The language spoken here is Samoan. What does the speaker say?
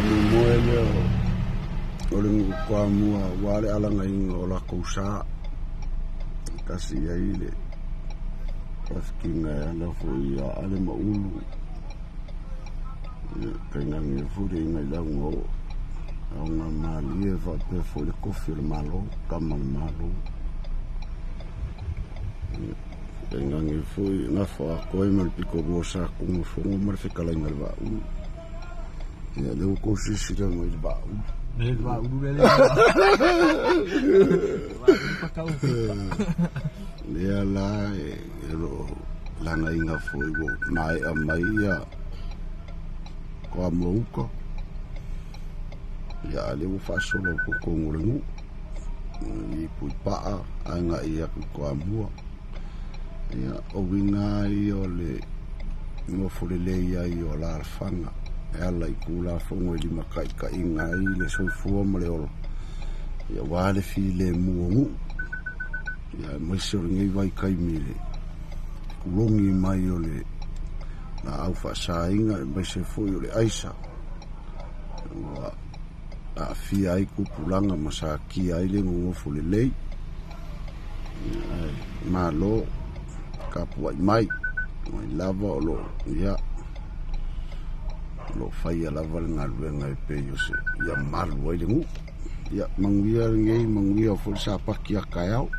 Faamoemoe lea o le nuu Toamua aua le alagaina o latou sa, e tasi i ai le faafitiga e ala foi ia Ale ma Ulu, ia tainane foi le iga i le Augaoo, Augamalie faapea foi le tofi o le Malo, Tama a le Malo. Ia tainane foi Gafa o Aatoe ma le Pitolua o Sa Tunumafono ma le Fetalaiga i le Vaaulu. Ia lea ua tou silasila mai i le vaaulu. Le vaaulu le le. Lea la e lo o lagaina foi ua maea mai ia Toamua uta. Ia a lea ua faasolo i totonu o le nuu i Puipaa agai atu i Toamua. Ia, o uiga lava ia o le nofo lelei ai o alaalafaga e ala i Tulafono e limataitaiina ai le soifua ma le ola, ia aua le filemu o nuu, ia aemaise o lenei vaitaimi i le kulogi mai o le laau faasaina aemaise foi o le aisa ua aafia ai tupulaga ma satia ai le nonofo lelei. Ae malo tapuai mai, mai lava o lo o ia o lo o faia lava le galuega e pei o se ia malu ai le nuu. Ia manuia lenei, manuia foi le sapati a taeao.